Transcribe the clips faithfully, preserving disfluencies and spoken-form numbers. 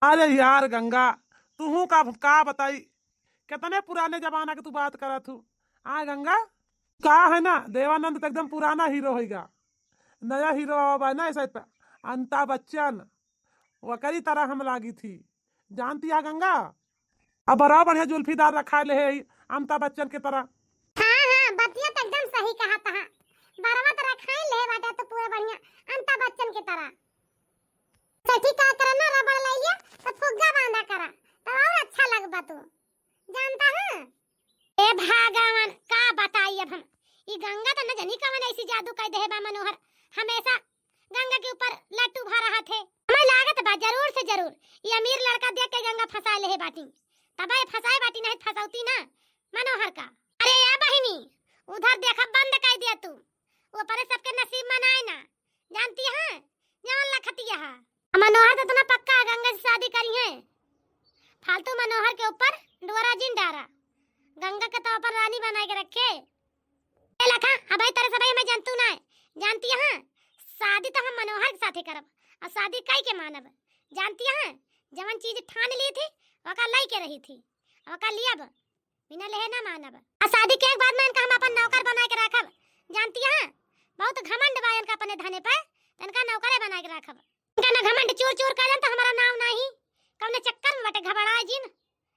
अरे यार गंगा, तुहू का, का बताई, कितने पुराने जमाना के तू बात करत हू। आ गंगा, का है ना, देवानंद तो एकदम पुराना हीरो होइगा, नया हीरो आवा बा ना, ऐसा पे अमिताभ बच्चन, वकरी तरह हम लागी थी, जानती है गंगा? अब बड़ा बढ़िया जुल्फीदार रखा ले है अमिताभ बच्चन के तरह। हाँ, हाँ, बतिया तो एकदम सही कहा तहा। बरवा तो रखाई ले बाटे तो पूरा बढ़िया अमिताभ बच्चन के तरह। सेठी का करना, रबड़ ले लिया तो फुग्गा बांधा करा, तो और अच्छा लगबा तू, जानता है? ए भगवान, का बताई अब हम। ई गंगा तो न जानी कवन ऐसी जादू कर देहे बा मनोहर, हमेशा गंगा के ऊपर लट्टू भा रहा थे। हमें लागत बा जरूर से जरूर ई अमीर लड़का देख के गंगा फंसा लेहे बाटी, तबे फंसाए बाटी, नहीं फंसौती ना मनोहर का। अरे ए बहिनी, उधर देखब बंद कर दिया तू, वो परे सबके नसीब मनाए ना, जानती है जवन लखतिया है। मनोहर तो इतना पक्का है गंगा से शादी करी है, फालतू मनोहर के ऊपर डोरा जिन डारा, गंगा के तो अपन रानी बना के रखे। ए लखा, अबे तेरे सबे मैं जानतू ना है, जानती है शादी तो हम मनोहर के साथे करब, और शादी कई के मानब, जानती है जवन चीज ठान ली थी, वका लई के रही थी, वका लियब, बिना लेहे ना मानब। आ शादी के एक बाद में इनका हम अपन नौकर बना के रखब, जानती है बहुत घमंड बा इनका अपने धने पे, तो इनका नौकरे बना के रखब। इनका ना घमंड चूर चूर कर देन तो हमारा नाम नहीं, कौने चक्कर में बटे घबराए जिन,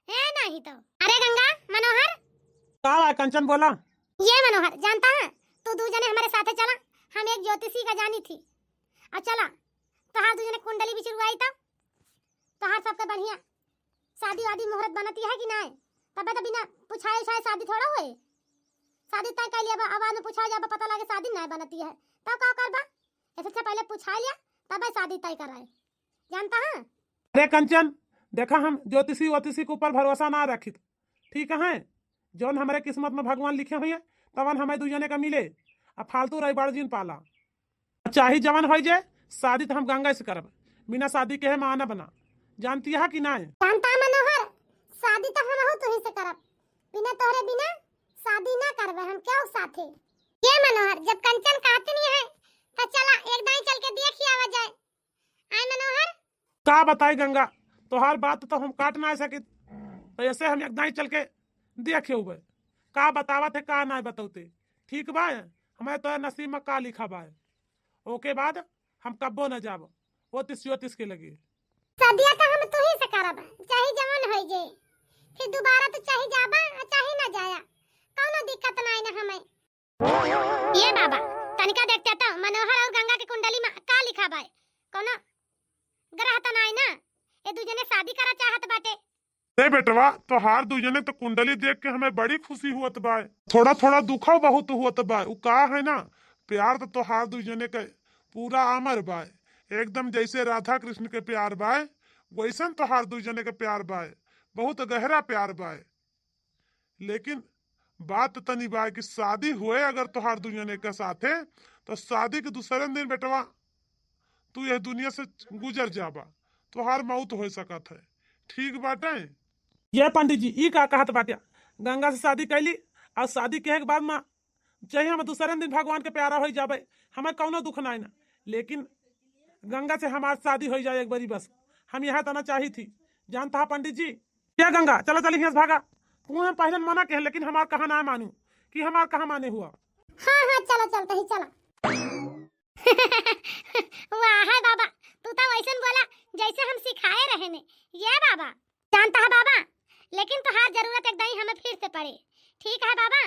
है नहीं तो। अरे गंगा, मनोहर। का बा कंचन, बोला। ये मनोहर, जानता है, तू दू जने हमारे साथे चला, हम एक ज्योतिषी का जानी थी, और चला तोहार दू जने कुंडली बिचरुआई तब तोहार सबके बढ़िया शादी वादी मुहूर्त बनती है कि नाय? तबे तो बिना पुछाए उछाए शादी थोड़ा होए। शादी तय कर लिया बा, अब बाद में पुछाए जाबा, पता लगे शादी नाय बनती है, तब का करबा? ऐसे अच्छा पहले पुछा लिया, तबे शादी तय कराए, जानता है? अरे कंचन, देखा, हम ज्योतिषी वोतिषी के ऊपर भरोसा ना रखित, ठीक है? जौन हमरे किस्मत में भगवान लिखे हुए, तवन हमें दू जने का मिले, आ फालतू रही बड़ जिन पाला। चाहे जवन होइ जाए, शादी तो हम गंगा से करब, बिना शादी के है मानब ना। जानती है कि नाय? जानता मनोहर, शादी तो हमहू तुही से करब, बिना तोहरे बिना शादी ना करबे हम, क्यों साथे? ये मनोहर, जब कंचन कहती नहीं है, तो चला एक दाई चल के देख ही आवा जाए। आय मनोहर। का बताई गंगा, तोहार बात तो हम काट ना सकित, तो ऐसे हम एक दाई चल के देखे हुए, का बतावत है, का ना बतौते। ठीक बा, हमें तो नसीब में का लिखा बा, ओके बाद हम कब्बो न जाब ओतिस योतिस के लगे। सदिया तो हम तुही से करब, चाहे जवन होइ जे, फिर दोबारा तो चाहे जाबा, चाहे ना जाया, कौनो दिक्कत नाई ना हमें। ये बाबा, तनिका देखते तो मनोहर और गंगा के कुंडली में का लिखा बाय? कोनो ग्रह तो नाई ना? ये दू जने शादी करा चाहत बाटे। रे बेटवा, तोहार दू जने तो कुंडली देख के हमें बड़ी खुशी हुअत बाय। थोड़ा थोड़ा दुखो बहुत हुअत बाय। उ का है ना, प्यार तो तोहार दू जने के पूरा अमर बाय। एकदम जैसे राधा कृष्ण के प्यार बाय, वैसन तोहार दू जने के प्यार बाय। बहुत गहरा प्यार बाय। लेकिन बात तनी बा कि शादी हुए अगर तोहार दू जने के साथे, तो शादी के दूसरे दिन बेटवा तू यह दुनिया से गुजर जाबा, तोहार मौत हो सकत है। ठीक बाटे? ये पंडित जी, ई का कहत बाटे? गंगा से शादी कैली और शादी के बाद में चाहे हम दूसरे दिन भगवान के प्यारा हो जाबे, हमें कौनो दुख नाई ना, लेकिन गंगा से हमार शादी हो जाए एक बारी बस, हम यह तना चाही थी। जानता है पंडित जी, क्या गंगा, चला चली हियां से भागा। तू हम पहले मना कहे, लेकिन हमार कहा ना मानू कि हमार कहा माने हुआ। हाँ, हाँ, चला, चलते ही चला। वाह है बाबा, तू तो वैसन बोला जैसे हम सिखाए रहे ने। ये बाबा, जानता है बाबा, लेकिन तोहार जरूरत एक दाई हमें फिर से पड़े। ठीक है बाबा,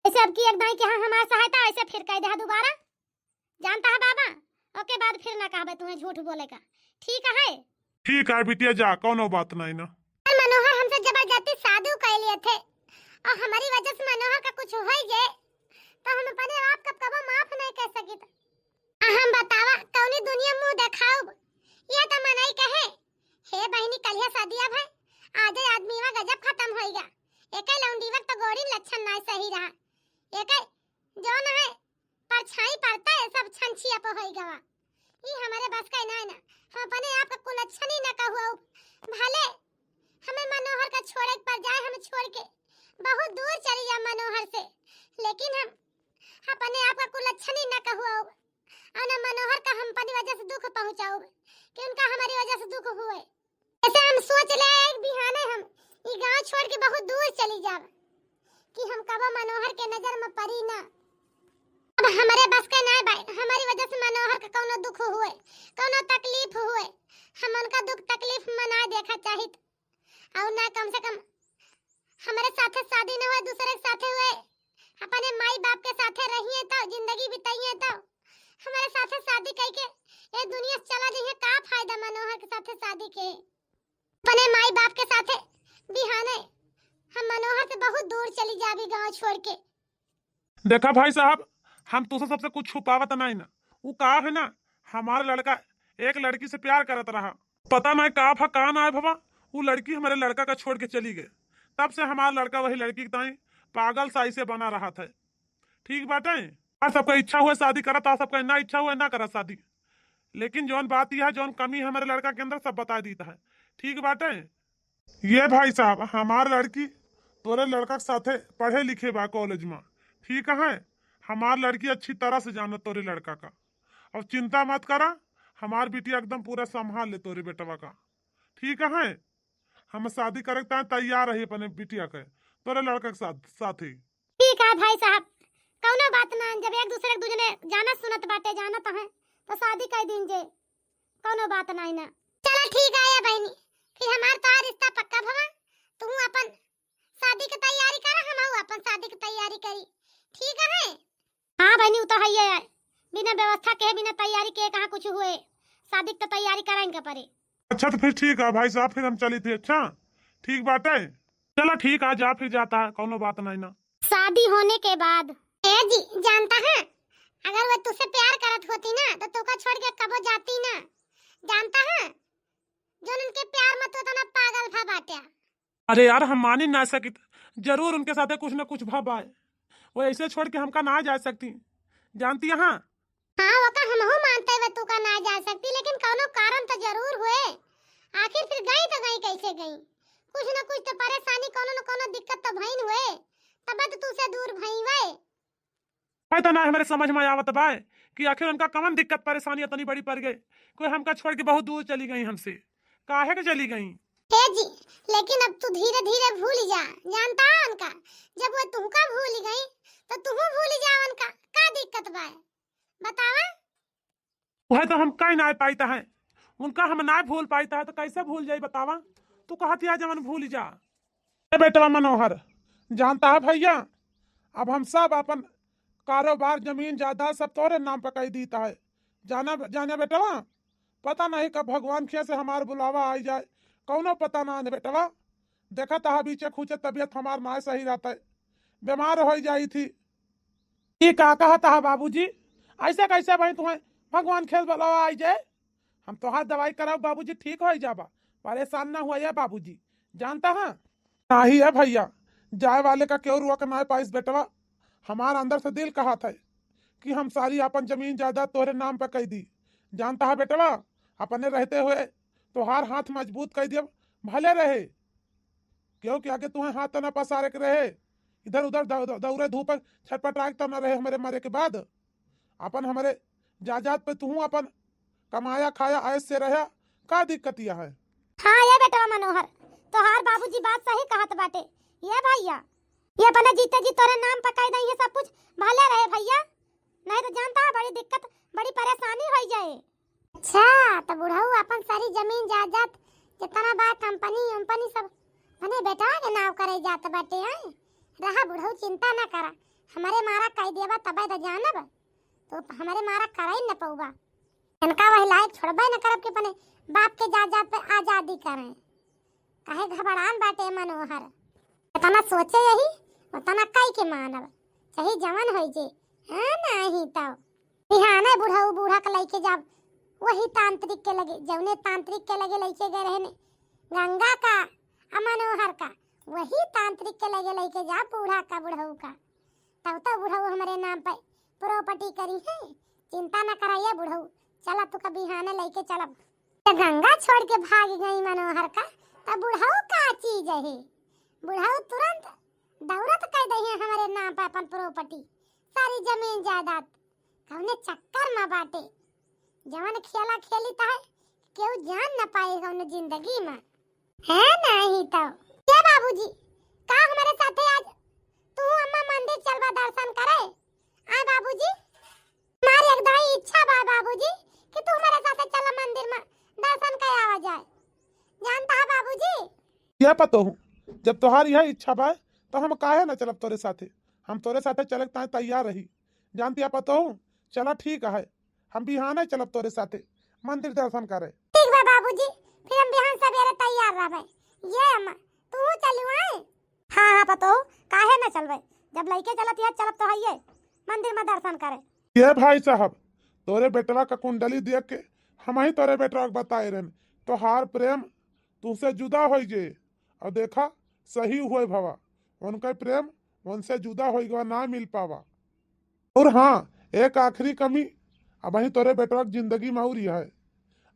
ऐसे अब की एक दाई के यहाँ हमार सहायता, ऐसे फिर कह दे दोबारा। जानता है बाबा, ओके बाद फिर ना कहबे तुम्हें झूठ बोले का। ठीक है? ठीक है बिटिया, जा, कौनो बात नहीं ना। पर मनोहर हमसे जबरदस्ती शादी कर लिए थे और हमारी वजह से मनोहर का कुछ हो ही जाए तो हम अपने आप का कबो माफ नहीं कर सकित। आ हम बतावा कौनी दुनिया मुंह देखाउब? ये तो मनई कहे, हे बहिनी कलिया सदिया भय, आजे आदमीवा गजब खत्म होइगा। एके लौंडीवा तो गोरी लक्षण नाय सही रहा। एके जौन है परछाई पड़ता है सब छंछिया पे होइगा। ई हमारे बस का नाय ना, हम अपने आप का कुलक्षणी न कहू। भले हमें मनोहर का छोड़े के पड़ जाए, हम छोड़ के बहुत दूर चली जा मनोहर से, लेकिन हम अपने आप का कुलक्षणी न कहू। और न मनोहर का हम अपनी वजह से दुख पहुंचाउब कि उनका हमारी वजह से दुख हुए। ऐसे हम सोच ले एक बिहाने हम ई गांव छोड़ के बहुत दूर चली जाब कि हम कबो मनोहर के नजर में पड़ी ना। अब हमरे बस के ना बाय, हमारी वजह से मनोहर के कौनो दुख हुए, कौनो तकलीफ हुए, हम उनका दुख तकलीफ में ना देखा चाहित। और ना कम से कम हमरे साथे शादी न हुए, दूसरे के साथे हुए, अपने माई बाप के साथे रहिए तो, जिंदगी बिताइए तो, हमरे साथे शादी करके ये दुनिया से चला जाइए, का फायदा मनोहर के साथे शादी के? अपने माई बाप के साथे बिहाने हम मनोहर से बहुत दूर चली जाबी गांव छोड़ के। देखा भाई साहब, हम तुसे सबसे कुछ छुपावत नहीं ना। वो का है ना, हमारा लड़का एक लड़की से प्यार करत रहा, पता नहीं का भा का ना है भवा, वो लड़की हमारे लड़का का छोड़ के चली गई। तब से हमारा लड़का वही लड़की के ताई पागल साई से बना रहा था। ठीक बाटे, और सबका इच्छा हुआ शादी करत, और सबका ना इच्छा हुआ ना करत शादी। लेकिन जौन बात यह है, जौन कमी है हमारे लड़का के अंदर, सब बता दीता है। ठीक बाटे। ये भाई साहब, हमार लड़की तोरे लड़का के साथे पढ़े लिखे बा कॉलेज में, ठीक है? हमार लड़की अच्छी तरह से जानत तोरे लड़का का। अब चिंता मत करा, हमार बिटिया एकदम पूरा संभाल ले तोरे बेटवा का, ठीक है? हम शादी करे के ताईं तैयार रही अपने बिटिया के तोरे लड़का के साथ, साथ ही। ठीक है भाई साहब, कौनो बात ना, जब एक दूसरे के दूजने जानत सुनत बाटे, जानत हैं, तो शादी कर दीन जे, कौनो बात ना ना। चला ठीक है ये बहनी, फिर हमार तो रिश्ता पक्का भवा, तू अपन शादी के तैयारी कर, हम अपन शादी के तैयारी करी, ठीक है? हाँ बहनी, उ तो है ही है, बिना व्यवस्था के, बिना तैयारी के कहाँ कुछ हुए, शादी के तो तैयारी करें के पड़े। अच्छा तो फिर ठीक है भाई साहब, फिर हम चली थी। अच्छा ठीक बात है, चला ठीक है, जा फिर जाता है, कौनो बात नहीं ना। शादी होने के बाद। ए जी, जानता है, अगर वो तुझसे प्यार करत होती ना तो तुका छोड़ के कबो जाती ना, जानता है, जो उनके प्यार में तो इतना पागल भा बाटे। अरे यार, हम मानी ना सकित, जरूर उनके साथे कुछ ना कुछ भा बाय। वो ऐसे छोड़ के हमका ना जा सकती, जानती है? हाँ, ओका हमहू मानते हुए तू का ना जा सकती, लेकिन कौनो कारण तो जरूर हुए। आखिर फिर गई तो गई कैसे गई? कुछ न कुछ तो परेशानी, कौनो न कौनो दिक्कत तो भइन हुए, तबे तो तू से दूर भई हुए। भाई, तो ना हमारे समझ में आवत बा कि आखिर उनका कौन दिक्कत परेशानी इतनी बड़ी पड़ गई, कोई हमका छोड़ के बहुत दूर चली गई हमसे, काहे के चली गई? हे जी, लेकिन अब तू धीरे धीरे भूल जा, जानता है उनका, जब वो तुमका भूल गई तो तुहू भूल जा उनका, का दिक्कत बा? बतावा। वह तो हम कहीं ना पाइत है, उनका हम ना भूल पाइत है, तो कैसे भूल जाई बतावा? तू कहत या जवन भूल जा। ए बेटवा मनोहर, जानता है भैया, अब हम सब अपन कारोबार, जमीन जायदाद सब तोरे नाम पर कई दीत है। जाना, जाना बेटवा, पता नहीं कब भगवान खिया से हमार बुलावा आई जाए, कौनो पता ना है बेटवा। देखत है बीचे खूचे तबीयत हमार ना सही रहत है, बीमार हो जाई थी। ई का कहत है बाबूजी? ऐसे कैसे भाई तुम्हें भगवान खेल बलावा आई जाए? हम तोहार दवाई कराओ बाबूजी, ठीक हो जाबा, परेशान ना हुआ ये बाबूजी, जानता है? नाही है भैया, जाए वाले का केहू रोक ना पाइस बेटवा। हमार अंदर से दिल कहत है कि हम सारी अपन जमीन जायदाद तोहरे नाम पर कई दी, जानता है बेटवा? अपने रहते हुए तोहार हाथ मजबूत कई दियब, भले रहे केहू के आगे तुम्हें हाथ तो ना पसारे के रहे, इधर उधर दौ-, दौ-, दौड़े धूप छटपटाए के तो ना रहे हमरे मरे के बाद। अपन हमरे जायदाद पे तू अपन कमाया खाया ऐश से रहा, का दिक्कत यह है? हाँ ये बेटवा मनोहर, तोहार बाबूजी बात सही कहत बाटे। ये भैया, ये अपने जीते जी तोरे नाम पर कह दई है सब कुछ, भले रहे भैया, नहीं तो जानता है बड़ी दिक्कत, बड़ी परेशानी हो जाए। अच्छा, तो बुढ़ऊ अपन सारी जमीन जायदाद जितना बा, कंपनी उम्पनी सब अपने बेटवा के नाव करे जात बाटे हैं। रहा बुढ़ऊ, चिंता ना करा, हमरे मारा कह देबा तबे तो जानब, तो हमरे मारा करे न पौबा। इनका वही लायक छोड़बे न करब कि अपने बाप के जायदाद पे आजादी करें। काहे घबरान बाटे मनोहर? जितना सोचे यही, उतना कई के मानब, चाहे जवन होई जे। हाँ, नाही तो बिहाने बुढ़ऊ बूढ़ा के लइके जाब, वही तांत्रिक के लगे, जौने तांत्रिक के लगे लइके गए रहने गंगा का, आ मनोहर का, वही तांत्रिक के लगे लइके जाब बूढ़ा का, बुढ़ऊ का। तब तो बुढ़ऊ हमरे नाम पे प्रॉपर्टी करी है। चिंता न कराइए बुढ़ऊ, चला तू का बिहाने लइके चलब। तो गंगा छोड़ के भाग गई मनोहर का, तब बुढ़ऊ का चीज है? बुढ़ऊ तुरंत दौरत कह दही है हमरे नाम पे अपन प्रॉपर्टी, सारी जमीन जायदाद। कौने चक्कर में बाटे, जवन खेला खेली त है, केहू जान न पाए कौनो जिंदगी में। है नहीं तो। ये बाबूजी, का हमारे साथे आज तू अम्मा मंदिर चलबा दर्शन करे? आय बाबूजी, हमारी एकदम इच्छा बा बाबूजी कि तू हमारे साथे चला मंदिर में दर्शन करे आवा जाए। जानता है बाबूजी? ये पतोहू, जब तोहार यह इच्छा बा तो हम काहे ना चलब तोरे साथे। हम तोरे साथे चले ताए तैयार रही। जानती है पतोहू, चला ठीक है, हम बिहाने चलब तोरे साथे मंदिर दर्शन करे। ठीक बा बाबूजी, फिर हम बिहान सबेरे तैयार रहबे। ये अम्मा, तू चलू आए? हाँ हाँ पतोहू, काहे ना चलबे, जब लइके चलत है चलब तो हइये मंदिर में दर्शन करे। ये भाई साहब, तोरे बेटवा का कुंडली देख के हम ही तोरे बेटवा के बताए रहन, तोहार प्रेम तुमसे जुदा होइ जे। और देखा, सही हुए भवा, उनका प्रेम उनसे जुदा होइ गवा, ना मिल पावा। और हाँ, एक आखिरी कमी अबहीं तोरे बेटवा के जिंदगी में और यह है।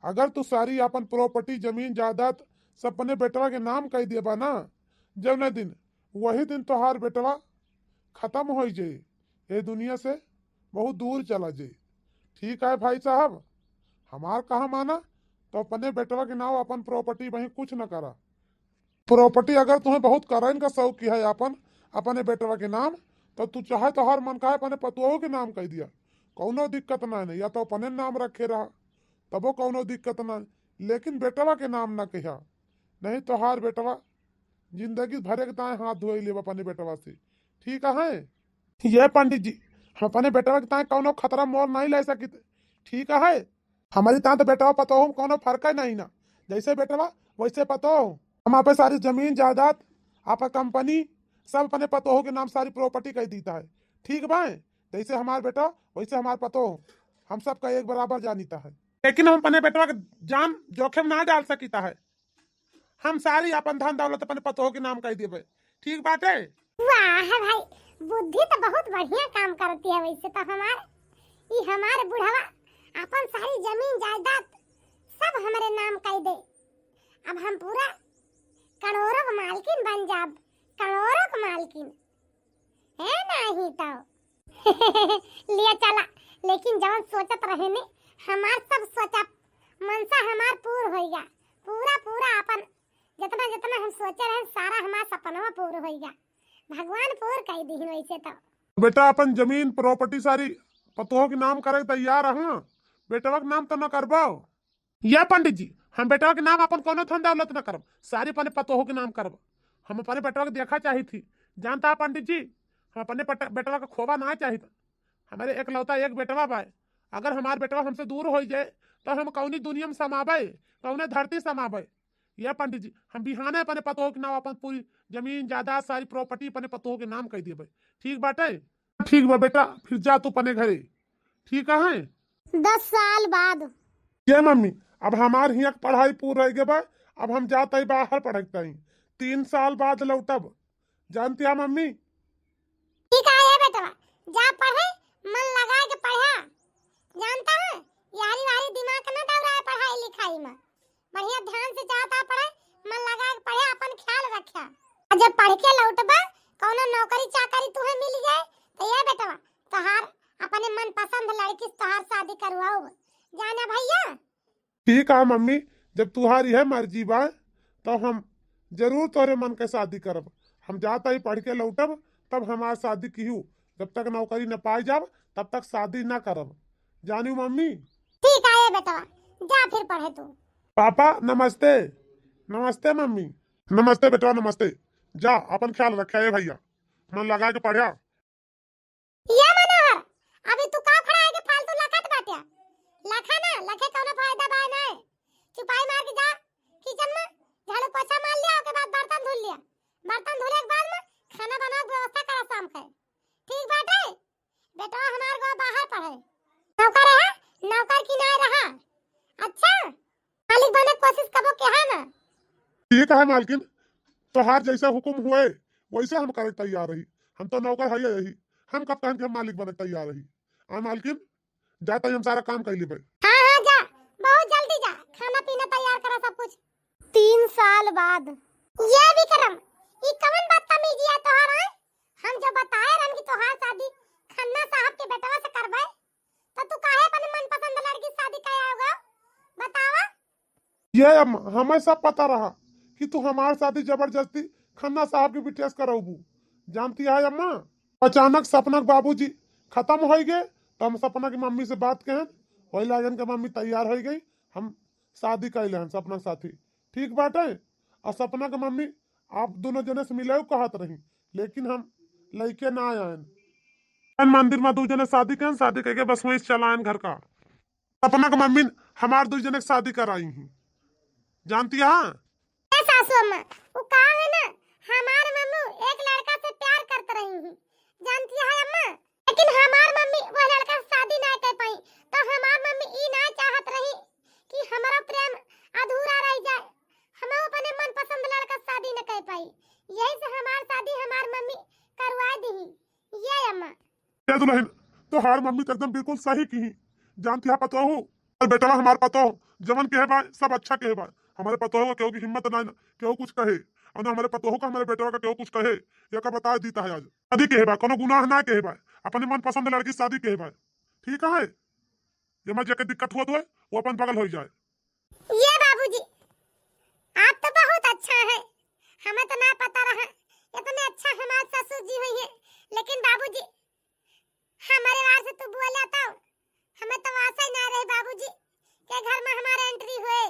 अगर तू सारी अपन प्रॉपर्टी, जमीन जायदाद सब अपने बेटवा के नाम कह देबा ना, जौने दिन, वही दिन तोहार बेटवा खत्म हो जाए, ये दुनिया से बहुत दूर चला जाए। ठीक है भाई साहब, हमार कहा माना, तो अपने बेटवा के नाम अपन प्रॉपर्टी वहीं कुछ न करा। प्रॉपर्टी अगर तुम्हें बहुत करन का शौक है अपन, अपने बेटवा के नाम, तो तू चाहे तोहार मन कहे अपने पतोहू के नाम कह दिया, कौनो दिक्कत ना है, या तो अपने नाम रखे रहा, तबो कौनो दिक्कत ना है, लेकिन बेटवा के नाम ना कहा, नहीं तोहार बेटवा जिंदगी भरे के ताए हाथ धोए लेब अपने बेटवा से। ठीक है? ये पंडित जी, हम अपने बेटवा के ताए कौनो खतरा मोल नहीं ले सकित। ठीक है? हमारी ताए तो बेटवा पतोहू में कौनो फर्क है नहीं ना, जैसे बेटवा वैसे पतोहू। हम आपे सारी जमीन जायदाद, आपका कंपनी, सब अपने पतोहू के नाम सारी प्रॉपर्टी कर दीता है। ठीक बा? जैसे हमार बेटा वैसे हमार पतोहू, हम सबका एक बराबर जानीता है। लेकिन हम अपने बेटवा के जान जोखिम ना डाल सकीता है। हम सारी अपन धन दौलत अपने पतोह के नाम कर देबे। ठीक बाटे? वाह भाई, बुद्धि तो बहुत बढ़िया काम करती है। वैसे तो हमार, ई हमार बुढ़वा अपन सारी जमीन जायदाद सब हमरे नाम कर दे। अब हम पूरा करोड़ों के मालकिन बन जाब, करोड़ों के मालकिन। है नहीं तो। लिया चला, लेकिन जवन सोचत रहे ने, हमार सब सोचा, मनसा हमार पूर होइगा। पूरा, पूरा अपन, जितना, जितना हम सोचे रहे, सारा हमार सपनवा पूर होइगा। भगवान पूर कई दिहिन वैसे तो। बेटा, अपन जमीन, प्रॉपर्टी सारी पतोह के नाम करे तैयार है, बेटवा के नाम तो न करबो। या पंडित जी, हम बेटवा के नाम अपन कोनो धन दौलत न करब, सारी अपने पतोह के नाम करब। हम अपने बेटवा के देखा चाही थी, जानता है पंडित जी, हम अपने पट-, बेटवा के खोवा ना चाहित। हमारे एकलौता एक बेटवा बाय, अगर हमार बेटवा हमसे दूर हो जाए तो हम कौनी दुनिया में समाबे, कौने धरती समाबे? या पंडित जी, हम बिहाने अपने पतोह के नाम अपन पूरी जमीन जायदाद सारी प्रॉपर्टी अपने पतोह के नाम कर देबे। ठीक बाटे? ठीक बा बेटा, फिर जा तू अपने घरे। ठीक है? दस साल बाद। ये मम्मी, अब हमार हियाँ के पढ़ाई पूर रह गए बा, अब हम जात हई बाहर पढ़े के ताई। तीन साल बाद लौटब, जानती है मम्मी? ठीक है ये बेटवा, जा पढ़े, मन लगा के पढ़ा, जानता है, यारी वारी दिमाग न दौड़ाए पढ़ाई लिखाई में। बढ़िया ध्यान से जाता पढ़े, मन लगा के पढ़े, अपन ख्याल रख्या। आ जब पढ़ के लौटबा, कौनो नौकरी चाकरी तुहे मिल जाए, तो ये बेटवा, तोहार अपने मनपसंद लड़की से तोहार शादी करवाओ। जाना भैया? ठीक है मम्मी, जब तुहार यह मर्जी बा, तो हम जरूर तोरे मन के शादी करब। हम जाता ही पढ़ के लौटब, तब हमार शादी किहू। जब तक नौकरी न पाई जाब, तब तक शादी न करब। जानियो मम्मी? ठीक है ये बेटवा, जा फिर पढ़े तू। पापा नमस्ते। नमस्ते मम्मी। नमस्ते बेटवा, नमस्ते। जा अपन ख्याल रख्या ए भैया, मन लगा के पढ़्या। ये मनोहर, अभी तू का खड़ा है के फालतू लखत बाट्या? लखा ना, लखे कौनो फायदा बा ना। चुपाई मार के जा किचन में, झाड़ू पोछा मार लिया, ओके बाद बर्तन धुल लिया। बर्तन धुले के बाद में खाना बनावे के व्यवस्था करा शाम के। ठीक बाटे? बेटवा हमार गो बाहर पढ़े। नौकर है, नौकर की ना रहा। अच्छा, मालिक बने कोशिश कबो किहा ना। ठीक है मालकिन, तोहार जैसा हुकुम हुए वैसे हम करे तैयार रही। हम तो नौकर है यही, हम कब कहन के हम मालिक बने तैयार रही। आ मालकिन, जाता ही हम सारा काम कर लेबे। हाँ हाँ जा, बहुत जल्दी जा, खाना पीना तैयार करा सब कुछ। तीन साल बाद। ये विक्रम, ई कवन बदतमीजी है तोहार, हैं? हम जो बताए रहन कि तोहार शादी खन्ना साहब के बेटवा से करबे, तो तू काहे अपने मनपसंद लड़की से शादी करे आओगा? बतावा। ये हम, हमें सब पता रहा कि तू हमार शादी जबरदस्ती खन्ना साहब के बिटिया से करौबू। जानती है अम्मा, अचानक सपना के बाबूजी खत्म होइ गए, तो हम सपना की मम्मी से बात कहन, वही लागन के मम्मी तैयार होइ गई, हम शादी कर लेहन सपना के साथी। ठीक बाटे। और सपना के मम्मी आप दोनों जने से मिले कहत रही, लेकिन हम लइके ना आयन। मंदिर में दो जने शादी कहन, शादी करके बस वहीं चलायन घर का। सपना के मम्मी हमार दो जने के शादी कराई ही। जानती है? ए सासू अम्मा, उ का है ना, हमार मम्मी एक लड़का से प्यार करत रही ही। जानती है अम्मा? लेकिन हमार मम्मी वो लड़का से शादी ना कर पाई, तो हमार मम्मी ई ना चाहत रही कि हमारा प्रेम अधूरा रह जाए, हम अपने मनपसंद लड़का से शादी न कर पाई। यही से हमार शादी हमार मम्मी करवा दी। ये अम्मा। ए दुलहिन, तोहार मम्मी तो एकदम बिल्कुल सही किही। जानती है पतोहू, और बेटवा हमार पतोह जवन कहे बा, सब अच्छा कहे बा। हमारे पतोह का केहू की हिम्मत ना, ना केहू कुछ कहे, और ना हमारे पतोह का हमारे बेटवा का केहू कुछ कहे। ये का बता दीता है आज। शादी कहे बा, कोनो गुनाह ना कहे बा, अपने मनपसंद लड़की शादी कहे बा। ठीक है, ये में जेके दिक्कत हुआ तो है, वो अपन बगल हो जाए। ये बाबूजी, आप तो बहुत अच्छा है, हमें तो ना पता रहा इतने अच्छा हमारे ससुर जी हुई है। लेकिन बाबूजी, हमारे बार से तू बोला तो हमें तो आशा ही ना रहे बाबूजी के घर में हमारे एंट्री हुए।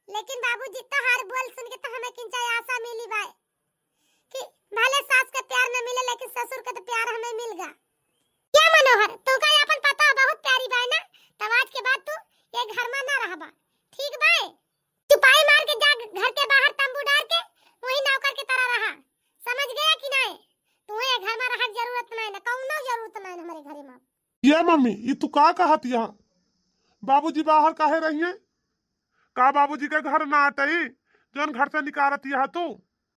लेकिन बाबूजी, तोहार बोल सुन के तो हमें किंचा आशा मिली बाय कि भले सास के प्यार न मिले, लेकिन ससुर के तो प्यार हमें मिल गा। क्या मनोहर, तू का अपन पतोह बहुत प्यारी बाय ना, तब आज के बाद तू ये घर में ना रहबा, ठीक बाय? चुपाई मार के जा घर के बाहर तंबू डार के वही नौकर के तरह रहा, समझ गया कि नहीं? तुम्हें ये घर में रहा जरूरत नहीं ना, कौनो जरूरत नहीं हमारे घरे में। ये मम्मी, ई तू का कहत यहाँ? बाबूजी बाहर काहे रहिए? का बाबूजी के घर ना अटई, जौन घर से निकारत यहाँ तू?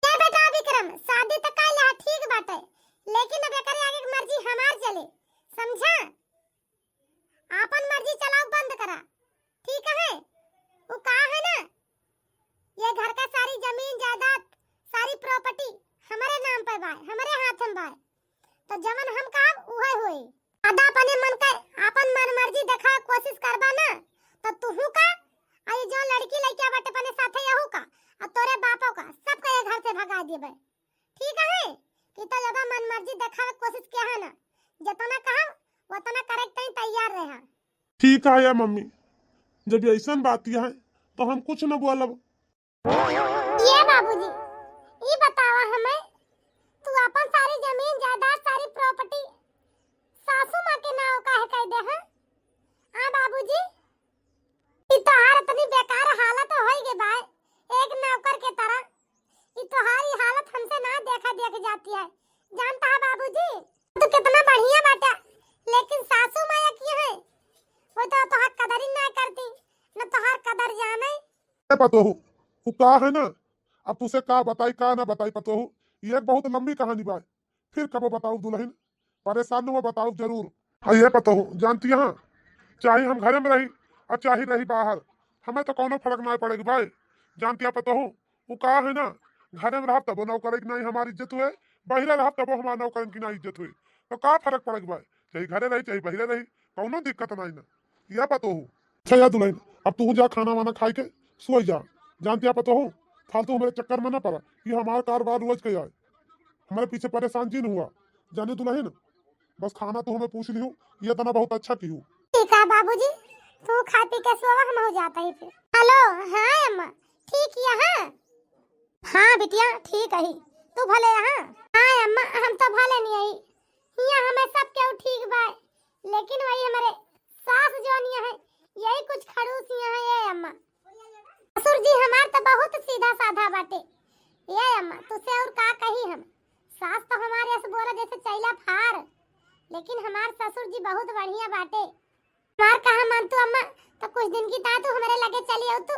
ए बेटा विक्रम, शादी तो कर लिहा, ठीक बाटे, लेकिन अब एकरे आगे के मर्जी हमार चले, समझा? आपन मर्जी चलाओ बंद करा, ठीक है? वो का है ना, ये घर का सारी जमीन जायदाद, सारी प्रॉपर्टी हमारे नाम पे बाय, हमारे हाथ में बाय, तो जवन हम कहब उहे होई। ज्यादा अपने मन के, अपन मन मर्जी देखावे कोशिश करबा ना, तो तुहू का, आ ये जो लड़की लइका बाटे अपने साथे यहू का, आ तोरे बापो का, सबका ये घर से भगा देबे। ठीक है कि तो ज्यादा मन मर्जी देखावे कोशिश किया है ना, जितना कहब उतना करे के तैयार रहा। ठीक है या मम्मी, जब ऐसन बात है तो हम कुछ न बोलब। ये बाबूजी, ई बतावा हमें, तू अपन सारी जमीन जायदाद, सारी प्रॉपर्टी सासू माँ के नाव काहे कर दे, हाँ? आ बाबूजी, ई तोहार इतनी बेकार हालत होई गई बाय, एक नौकर के तरह। ई तोहारी हालत हमसे ना देखा देख जाती है, जानता है बाबूजी? तू कितना बढ़िया बाटा, लेकिन सासू माया की है, वो तो तोहार कदर ही ना करती, न तोहार कदर जाने। ए पतोहू, वो का है ना, अब तुसे का बताई, का ना बताई पतोहू, ये एक बहुत लंबी कहानी बा, फिर कबो बताऊ दुलहिन, परेशान न हो, बताऊ जरूर। हाँ, ये पतोहू, जानती हाँ, चाहे हम घरे में रही और चाहे रही बाहर, हमें तो कौनो फर्क ना पड़ेगी भाई। जानती है पतोहू, वो का है ना, घरे में रहब तबो नौकरन की नहीं हमारी इज्जत हुए, बहिरे रहब तबो हमार नौकरन की नहीं इज्जत हुए, तो का फर्क पड़ेगी भाई, चाहे घरे रही चाहे बहिरे रही, कौनो दिक्कत नहीं ना। या पतोहू। अच्छा या दुलहिन, अब तू जा खाना वाना खाई के सोई जा। जानती है पतोहू, फालतू हमारे चक्कर में ना पड़ा, ये हमारा कारोबार रोज के आए, हमारे पीछे परेशान जिन हुआ। जानी दुलहिन, बस खाना तो हमें पूछ लिहू, ये तना बहुत अच्छा किहू। ठीक है बाबूजी, तू खा पी के सोवा, हम हो जाता ही फिर। हेलो, हाँ अम्मा, ठीक है, हाँ। हाँ बिटिया, ठीक है, तू भले यहाँ। हाँ अम्मा, हम तो भले नहीं आई, यहाँ हमें सब केहू ठीक बा, लेकिन वही हमारे सास जोनिया है, यही कुछ खड़ूस यहाँ है अम्मा। ससुर जी हमार तो बहुत सीधा साधा बाटे, ये अम्मा, तुसे और का कही हम, सास तो हमारे ऐसे बोला जैसे चैला फार, लेकिन हमार ससुर जी बहुत बढ़िया बाटे। हमार कहा मान तू अम्मा, तो कुछ दिन की ता तू हमारे लगे चली आओ तू,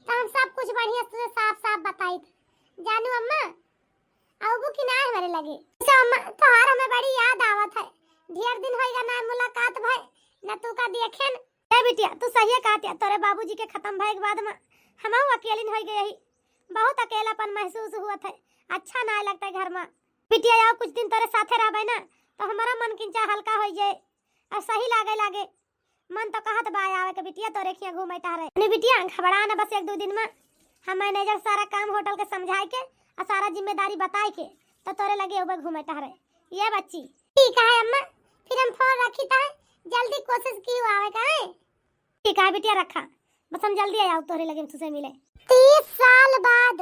तो हम सब कुछ बढ़िया से साफ साफ बताई। जानू अम्मा, आउबू कि ना हमारे लगे? अच्छा अम्मा, तोहार हमें बड़ी याद आवत है, ढेर दिन होइगा ना मुलाकात भय, ना तू का देखेन। ए बिटिया, तू सही कहत है, तोरे बाबूजी के खत्म भय के बाद में हमहू अकेलिन हो गई ही, बहुत अकेलापन महसूस हुआ था, अच्छा ना लगता है घर में। बिटिया, आओ कुछ दिन तोरे साथे रहबे ना, तो हमारा मन किंचा हल्का हो जाए और सही लागे लागे। मन तो कहत बा आवे के बिटिया, तोरे खिया घूमे टहरे। अरे बिटिया, घबरा ना, बस एक दो दिन में हम मैनेजर सारा काम होटल के समझाए के अउर सारा जिम्मेदारी बताए के तो तोरे लगे उबे घूमे टहरे। ये बच्ची। ठीक है अम्मा, फिर हम फोन रखी ता, जल्दी कोशिश कियो आवे का है। ठीक है बिटिया रखा, बस हम जल्दी आए तोरे लगे तुसे मिले। तीस साल बाद।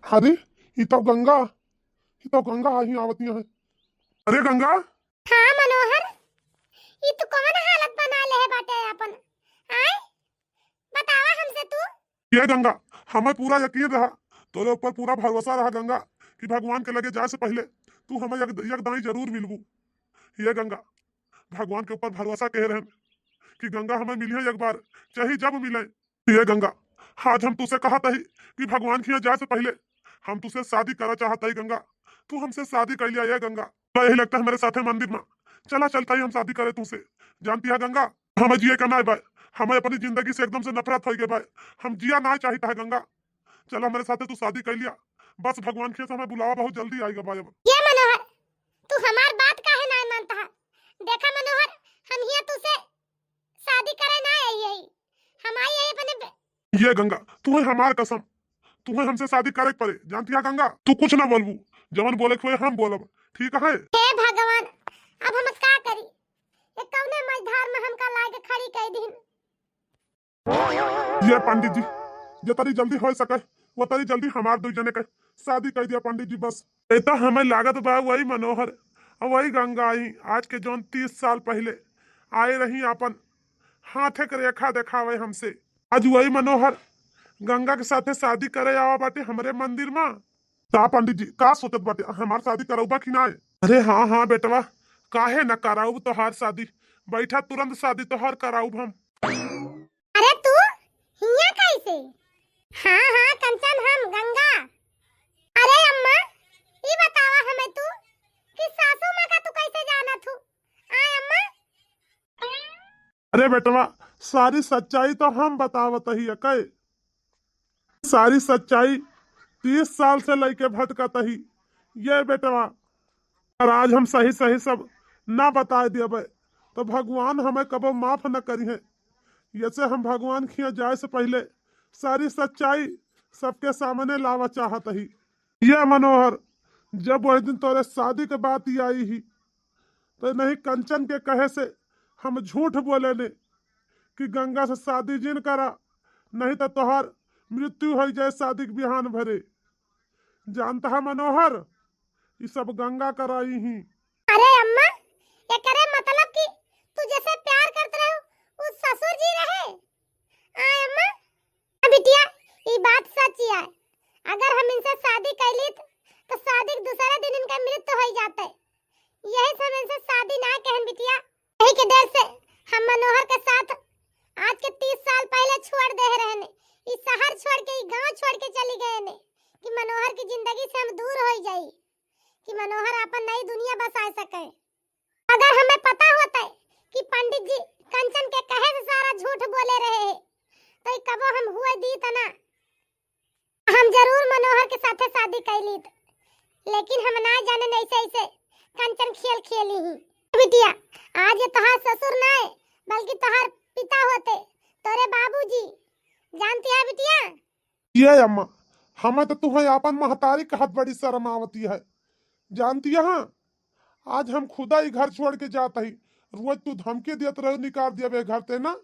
अरे, ई तो गंगा, ई तो गंगा आही आवतिया है। अरे गंगा। हाँ मनोहर, ई तू कौन हालत बना ले है बाटे अपन? आय, बतावा हमसे तू। ये गंगा, हमें पूरा यकीन रहा, तोरे ऊपर पूरा भरोसा रहा गंगा, कि भगवान के लगे जाए से पहले तू हमें एक, एक दाई जरूर मिलबू। ये गंगा, भगवान के ऊपर भरोसा कहे रहन कि गंगा हमें मिलिए एक बार, चाहे जब मिले। ये गंगा, आज हम तुसे कहत हई कि भगवान के यहाँ जाए से पहले हम तुसे शादी करा चाहत हई गंगा, तू हमसे शादी कर लिया ये गंगा। चला यही लगता है मेरे साथे मंदिर में, चला चलता ही हम शादी करे तुसे। जानती है गंगा, हमें जिए का ना बाय, हमें अपनी जिंदगी से एकदम से नफरत हो गई बाय, हम जिया ना चाहता है गंगा। चला मेरे साथे तू शादी कर लिया, बस भगवान के से हमें बुलावा बहुत जल्दी आएगा बाय अब। ये मनोहर, तू हमार बात काहे ना मानता है? देखा मनोहर, हम हिया तुसे शादी करे ना आई है, हम आई है अपने बे- ये गंगा, तू है हमार कसम, तू है हमसे शादी करे के पड़े, जानती है गंगा, तू कुछ ना बोलबू, जवन बोले के होए हम बोलब, ठीक है? हे भगवान, अब हम का करी? ये कौने मझधार में हमका लाके खड़ी कर दीन? ये पंडित जी, जितनी जल्दी हो सके, उतनी जल्दी हमार दू जने के शादी कर दिया पंडित जी बस। ए तो हमें लागत बा वही मनोहर और वही गंगा आई, आज के जौन तीस साल पहले आए रही, अपन हाथे के रेखा देखावे हमसे। आज वही मनोहर गंगा के साथे शादी करे आवा बाटे हमरे मंदिर में। का पंडित जी, का सोचत बाटे, हमार शादी करौबा कि नाय? अरे हाँ, हाँ बेटवा, काहे न कराउब तोहार शादी, बैठा, तुरंत शादी तोहार कराउब हम। अरे तू हियां कैसे? हाँ, हाँ कंचन, हम गंगा। अरे अम्मा, ई बतावा हमें तू कि सासू माँ का तू कैसे जानत हू? आय अम्मा। अरे बेटवा, सारी सच्चाई तो हम बतावत ही अकय। सारी सच्चाई तीस साल से लइके भटकत ही ये बेटवा। और आज हम सही सही सब ना बताए देबे तो भगवान हमें कबो माफ न करिहे। यसे हम भगवान खिया जाए से पहले सारी सच्चाई सबके सामने लावा चाहत ही। ये मनोहर, जब वही दिन तोरे शादी के बात ही आई ही, तो नहीं कंचन के कहे से हम झूठ बोले ने कि गंगा से शादी जिन करा, नहीं तो तोहार मृत्यु हो जाए शादी के बिहान भरे। जानता है मनोहर, ये सब गंगा कराई ही। अरे अम्मा, एकरे मतलब कि तू जैसे प्यार करत रहे, उ ससुर जी रहे? आय अम्मा, हाँ बिटिया, ई बात सच ही है। अगर हम इनसे शादी कैली त, तो शादी के दूसरे दिन इनका मृत्यु हो जाते। यही से हम इनसे शादी ना कहन बिटिया। यही के डर से हम मनोहर के साथ आज के तीस साल पहले छोड़ दे रहने। ई शहर छोड़ के, ई गांव छोड़ के चली गए ने कि मनोहर की जिंदगी से हम दूर हो जाई, कि मनोहर अपन नई दुनिया बसा सके। अगर हमें पता होता है कि पंडित जी कंचन के कहे से सारा झूठ बोले रहे हैं, तो ई कबो हम हुए दी तना। हम जरूर मनोहर के साथे शादी कैली त, लेकिन हम ना जाने ऐसे ऐसे कंचन खेल खेली ही। बिटिया, आज ये तोहार ससुर ना है, बल्कि तोहार पिता होते, तोरे बाबूजी। जानती है बिटिया? ये अम्मा, हमें तो तुम्हें आपन महतारी कहत बड़ी शर्म आवती है। जानती है, आज हम खुदा ही घर छोड़ के जात ही। रोज तू धमकी देत रहे, निकाल दिया बे घर ते ना।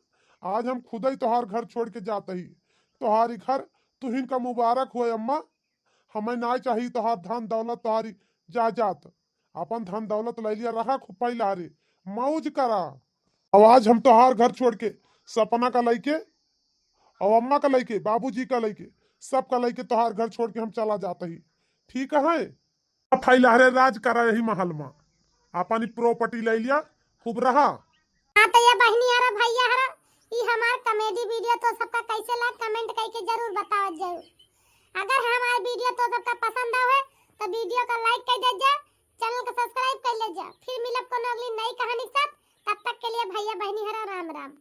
आज हम खुदा ही तोहार घर छोड़ के जात ही। तोहारी घर तुहिन का मुबारक होए अम्मा। हमें ना चाहिए तोहार धन दौलत, तोहारी जायदाद। अपन धन दौलत ले लिया, रहा खूब पहला रे, मौज करा। अब आज हम तोहार घर छोड़ के सपना का लइके और अम्मा का लइके, बाबूजी का लइके, सबका लइके तोहार घर छोड़ के हम चला जात ही। ठीक है? अब फैलहरे राज करा यही महल में, अपन प्रॉपर्टी ले लिया, खूब रहा। हाँ तो ये बहनी हरा, भैया हरा, ई हमार comedy video तो सबका कैसे लाग, comment करके जरूर बताओ जरूर। अगर हमार video तो सबका पसंद आवे तो video का like कर दे जा, channel का subscribe कर ले जा। फिर मिलब कोनो अगली नई कहानी के साथ, तब तक के लिए भैया बहनी हरा राम राम।